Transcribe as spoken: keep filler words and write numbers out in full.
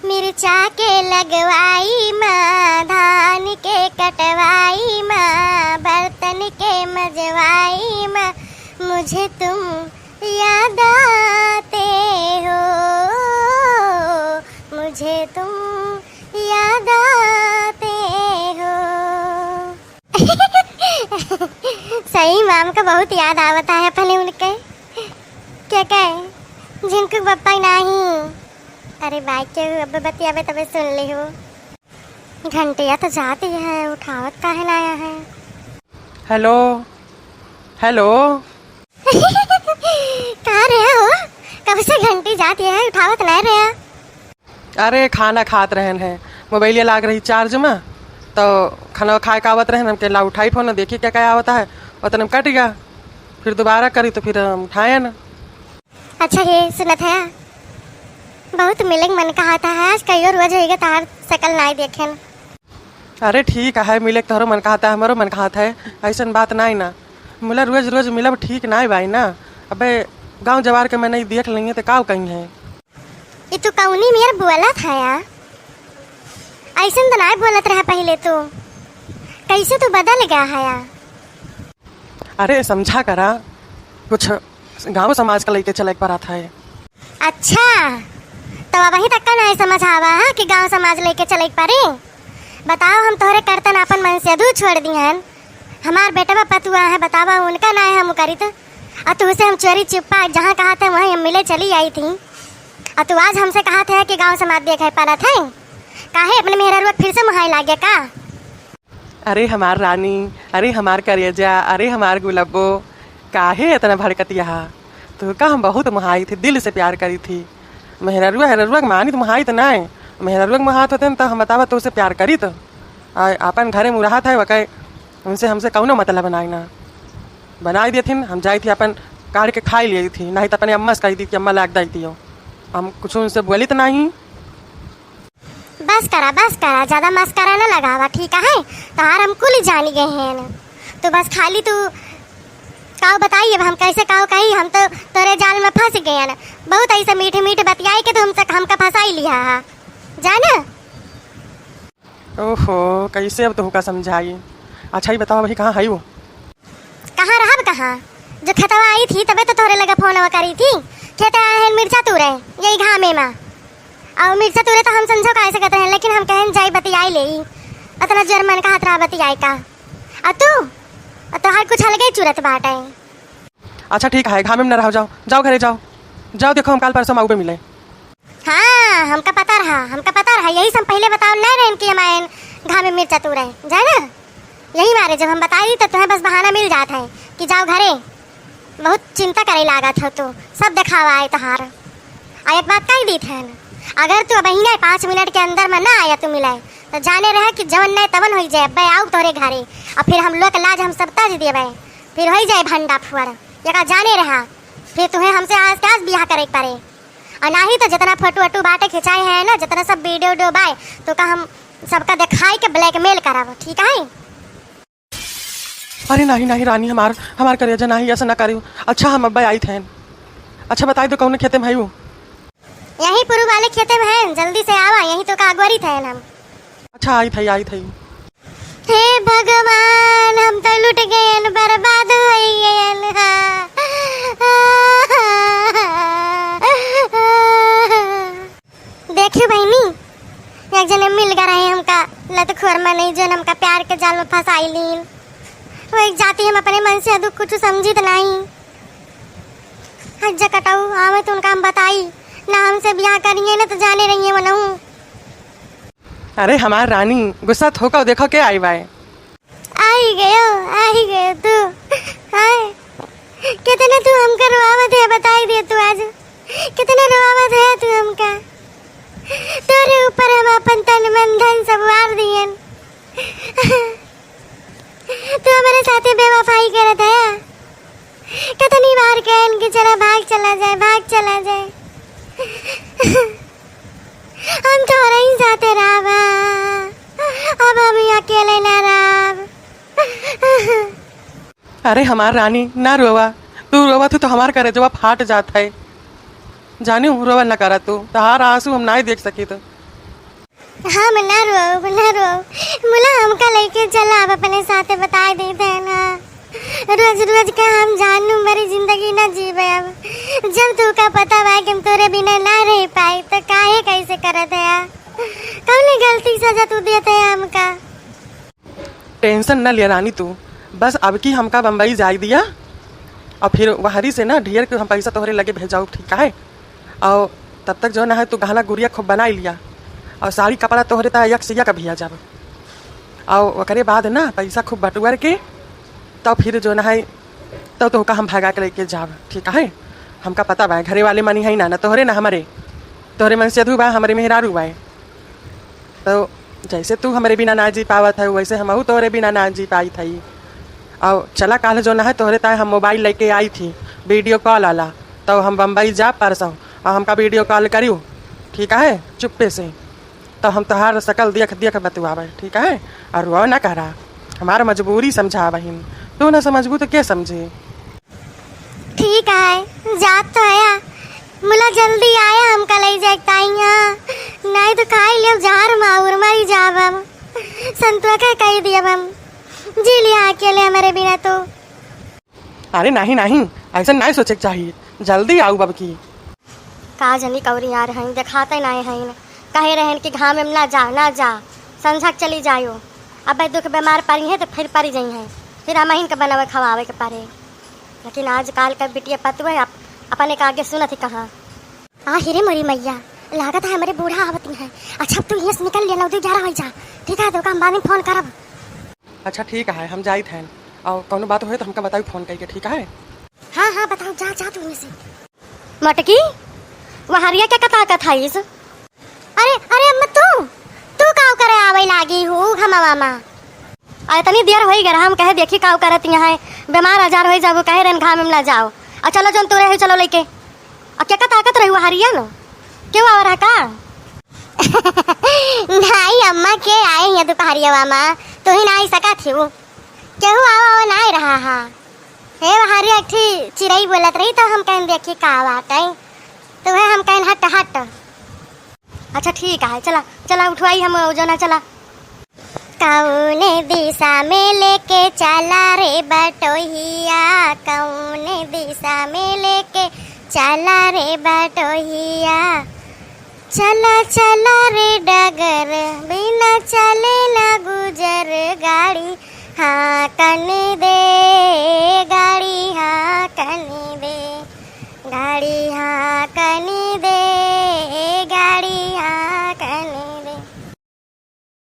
मिर्चा के लगवाई माँ, धान के कटवाई माँ, बर्तन के मजवाई माँ, मुझे तुम याद आते हो, मुझे तुम याद आते हो। सही में हमका बहुत याद आवत है अपने उनके। के कहे? झिनकू बप्पा ही नाही। अरे बाई के अब बतियाबे तबे सुन लिहू। घंटिया तो जाती है, उठावत काहे ना आया है? हेलो, हेलो। कहाँ रहे हो? कब से घंटी जाती है, उठावत नहीं रहे। अरे, खाना खात रहन है, मोबाइलिया लाग रही चार्ज में, तो खाना खाए का आवत रहन, हम कहला उठाई फोन, देखी क्या क्या आवता है, उतने में कट गया। फिर दोबारा करी तो फिर हम उठाए ना। अच्छा, ये सुनत है, बहुत मिले के मन कहत है, आज कईयो रोज होइगा तार शकल नाई देखेन। अरे ठीक है, मिले के तोहरो मन कहत है, हमरो मन कहत है, ऐसन बात नाई ना। मुला रोज रोज मिलब ठीक नाई बाई ना। अबे गाँव जवार के मनई देख लेंगे तो काव कहीं है। ई तू कौनी मेर बोलत हया? ऐसन तो नाई बोलत रहा पहिले तू। कैसे तू बदल गया हया? अरे समझा करा, कुछ गाँव समाज का लइके चले के परत है। अच्छा, तो अबहीं तक का नाई समझ आवा है कि गाँव समाज लइके चले के परे? बताओ, हम तोहरे करतन आपन मन से अधू छोड़ दिहन। हमार बेटवा पतुआ है, बतावा, उनका नाई हम करित। आ तुहसे हम चोरी चुप्पा जहाँ कहत है वहीं हम मिले चली आई थी। आ तू आज हमसे कहत है कि गाँव समाज देखे परत है। काहे अपने मेहररुआ के फिर से मुहाई लागे का? अरे हमार रानी, अरे हमार करेजा, अरे हमार गुलब्बो, काहे इतना भड़कतिया हा? तोहका हम बहुत मुहाई थी, दिल से प्यार करी थी। मेहररुआ, हेररुआ के मानी तो मुहाई तो नाय। मेहररुआ के मुहात होते न तो हम बतावा तोहसे प्यार करी तो। आ, आपन घरे मुराहत है वकै, उनसे हमसे कौनो मतलब नाई ना। बनाई देथिन, हम जाई थी अपन काढ़ के खाई लिए थी, नहीं तो अपने अम्मा से कही थी कि अम्मा लाग दाई थी हो। हम कुछ उनसे बोली तो नहीं। बस करा, बस करा, ज्यादा मस्करा न लगावा, ठीक है? तोहार हम कुल जानी गए हैं। तू बस खाली तू काव बताई, अब हम कैसे काव कही, हम तो तोरे जाल में फंस गए हैं। बहुत ऐसे मीठे मीठे बतियाई के तो हमसे, हमका फंसाई लिया है, जाना? ओहो, कैसे अब तोहका समझाई? अच्छा, ई बतावा, अभी कहाँ है वो? कहाँ रहब, कहाँ? जो खेतवा आई थी, तबे तो तोहरे लगे फोनवा करी थी। खेते आए हैं मिर्चा तूरे, यही घामे मा। और मिर्चा तूरे तो हम समझो काहे से कहते हैं, लेकिन हम कहन जाई बतियाई ले। अतना जोर मन कहत रहा बतियाई का। आ तू? आ तोहार कुछ अलगे चुरत बाटे। अच्छा ठीक है, घामे में न रहो, जाओ, जाओ घरे जाओ। जाओ, देखो हम काल परसों माऊ पे मिले। हाँ, हमका पता रहा, हमका पता रहा, यही से हम पहिले बताओ नहीं रहन कि हम आयन घामे मिर्चा तूरे, जाए ना? यही मारे जब हम बताई तो तुम्हें बस बहाना मिल जात है कि जाओ घरे, बहुत चिंता करे लागत हो तू, सब देखावा आए तोहार। आ एक बात कह दी थे, अगर तू अब इन्हें पाँच मिनट के अंदर में ना आया तू मिले, तो जाने रहे कि जवन नहीं तवन हो जाए, अब्बे आऊ तोरे घरे, और फिर हम लोग के लाज हम सब तज देवे, फिर हो जाए भंडा फुअर, ये का जाने रहा, फिर तुम्हें हमसे आज के आज बियाह करे के पड़े। और नाही तो जितना फोटो वोटो बाटे खिंचाए हैं ना, जितना सब वीडियो उडियो बाय, तो का हम सबका दिखाई के ब्लैकमेल करब, ठीक है? अरे नाही, नाही रानी, हमार, हमार करेजा नाही, ऐसा ना करियो। अच्छा हम अब्बे आई थे। अच्छा बताई दो कौन खेते में है वो? यही पुरु वाले खेते में है, जल्दी से आवा, यही तो का अगोरी थे हम। अच्छा आई थे, आई थे। हे भगवान, हम तो लुट गए, बर्बाद हो गए। देखियो बहिनी, एक जने मिल गए रहे हमका लतखोर मनई, जौन हमका प्यार के जाल में फंसाई लीन। वो एक जाति हम अपने मन से अदू कुछ समझित नहीं। हज कटाऊ आवे तो उनका हम बताई, ना हमसे ब्याह करिए ना तो जाने रहिए मनऊ। अरे हमार रानी, गुस्सा थोको, देखो के आई बाय। आई गयो, आई गयो तू। हाय, कितना तू हमका रोआवत है, बताई दे तू आज। कितना रोआवत है तू हमका। तोरे ऊपर हम अपन तन मन धन सब वार दियन। तू हमारे साथे बेवफाई करत है। कितनी बार कहन कि चला भाग चला जाए, भाग चला जाए। हम तोहरे ही साथे रहबा, अब हम ही अकेले ना रहब। अरे हमार रानी, ना रोवा, तू रोवा तू तो हमार करेजवा फाट जात है। जानी हूँ, रोवा न करा तू, तहार आंसू हम नाई देख सकी तो। हम ना रोब, ना रोब। मुला हमका लइके चला, अब अपने साथे बताइ देइत है ना। रोज रोज का हम जानू मरी जिंदगी ना जीबे अब। जब तोहका पता बा कि हम तोरे बिना ना रह पाई, तो काहे कैसे करत है? कौने गलती सजा तू देत है हमका? Tension न लिया रानी तू, बस अब की हमका बम्बई जाए दिया और फिर वहरी से ना ढेर के हम पैसा तोहरे लगे भेजाऊ, ठीक है? और तब तक जौन है तू गहना गुरिया खूब बनाई लिया और साड़ी कपड़ा तोहरे ता यक से यक भिया जाब। और ओकरे बाद ना पैसा खूब बटुअर के तब फिर जौन है तब तोहका हम भगा के लेके जाब, ठीक है? हमका पता बा घरे वाले मनी है ना, ना तोहरे ना हमरे, तोहरे मन से अधू बा, हमरे मेहरारू बा। तो जैसे तू हमरे बिना ना जी पावत है, वैसे हमहू तोहरे बिना ना जी पाइत हई। और चला, काल्ह जौन है तोहरे ताए हम mobile लेके आई थी, video call वाला, तो हम बम्बई जा परसों और हमका video call करियो, ठीक है, चुप्पे से। तो हम तोहार शकल देख देख बतुआवे, ठीक है, और वो ना करा, हमार मजबूरी समझा बहिन, तू ना समझबू तो के समझे? ठीक है, जात तो आया, मुला जल्दी आया, हमका लइ जाए ताई, हाँ, नहीं तो खाई लेब जहर माहुर, मरी जाब हम। संतुआ के कही दियब हम, जी लिया अकेले हमरे बिना तो। अरे नहीं, नहीं, ऐसा नहीं सोचे के चाहिए, जल्दी आऊ बबकी। का जनी कौरी यार हैं, देखाते नहीं हैं, कहे रहन कि घाम में ना जा, ना जा, संझा के चली जायो। अब दुख बीमार पड़ी है तो फिर पड़ी जाई हैं, फिर हम इनके बनावे खवावे के पड़े। लेकिन आजकल का बिटिया पतुआ अप-, अपने का आगे सुनत ही कहाँ। आ, हिरे मोरी मैया, लागत है हमरे बूढ़ा आवत ही हैं। अच्छा, अब तू यहाँ से निकल लिया, नौ दो ग्यारह हो जा, ठीक है? तो हम बाद में फोन करब। अच्छा ठीक है, हम जाइत हैं, और कौनो बात होए तो हमका बताई फोन करके, ठीक है? हाँ, हाँ, बताओ, जा, जा तू यहाँ से। मटकी, वहरिया क्या कता कत हईस? अरे, अरे अम्मा, तू, तू काव करे आवे लागी हूँ घमवा मा? अरे, तनी देर होई गए, हम कहे देखी काव करत यहाँ है, बीमार आजार होई जाबो, कहे रहन घाम में ना जाओ। आ चलो, जौन तोरे है, चलो लेके। आ क्या का ताकत रही वहरिया न? क्यों आवा रहा का? नहीं अम्मा, के आए हैं दुपहरिया मा? तू ही ना आई सका थी वो। केहू आवा, आवा ना रहा हा। हे वहारी एक ठी चिरई बोलत रही, तो हम कहन देखी का बात है, तो वह हम कहन हट, हट। अच्छा ठीक है, चला, चला उठवाई हम जो ना चला। कौने दिशा में लेके चला रे बटोहिया, कौने दिशा में लेके चला रे बटोहिया। चला चला रे डगर, बिना चले ना गुजर, गाड़ी हाँकन दे, गाड़ी हाँकन दे, गाड़ी हाँकन दे।